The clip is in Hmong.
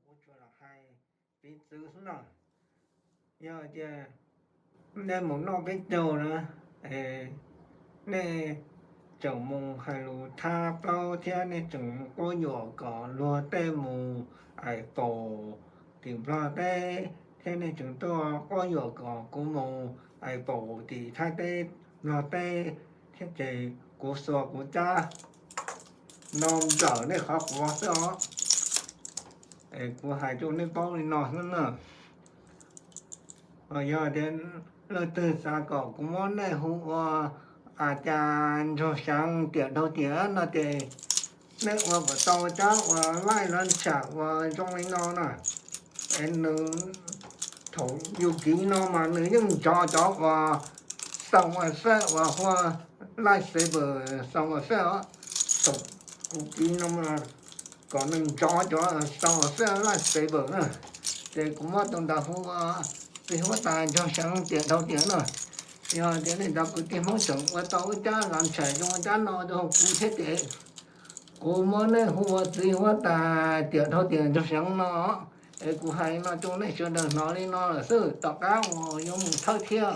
Kuv tsuas los hais piv txwv xwb no. Yog tias nej mus noj peb caug na, nej tseem mus hais lus thab plaub thiab nej tseem mus quab yuam kom luag tej mus ais paum tim Nplog teb, thiab nej tseem tuaj quab yuam kom kuv mus ais paum tim Thaib teb, Nplog teb, thiab ces kuv xuas kuv cab no nplawm nej qhov quav xwb os. Es kuv hais rau nej paub li no xwb na. Yog tias leej twg xav kom kuv muab nej hu ua a cas Ntsuag Xeev Tiam Dhau Tiam no ces nej ua kom tau cov uas laij lov tsham uas zoo li no na. Es nws thaum yus kiv no mas nws yeej nrov cov uas sound effect uas hu ua lightsaber sound effect os. Thaum kuv kiv no kom nws nrov cov sound effect lightsaber na. Ces kuv muab tus ntawd hu ua txiv huab tais Ntsuag Xeev Tiam Dhau Tiam no. Yog tias nej cov kwv tij Hmoob tseem ua tau ib cab lov tsham zoo cab no rau kuv thiab ces kuv muab nej hu ua txiv huab tais Tiam Dhau Tiam Ntsuag Xeev no. Es kuv hais no rau nej sawv daws hnov li no lawm xwb, tom qab uas yuav mus thawj thiab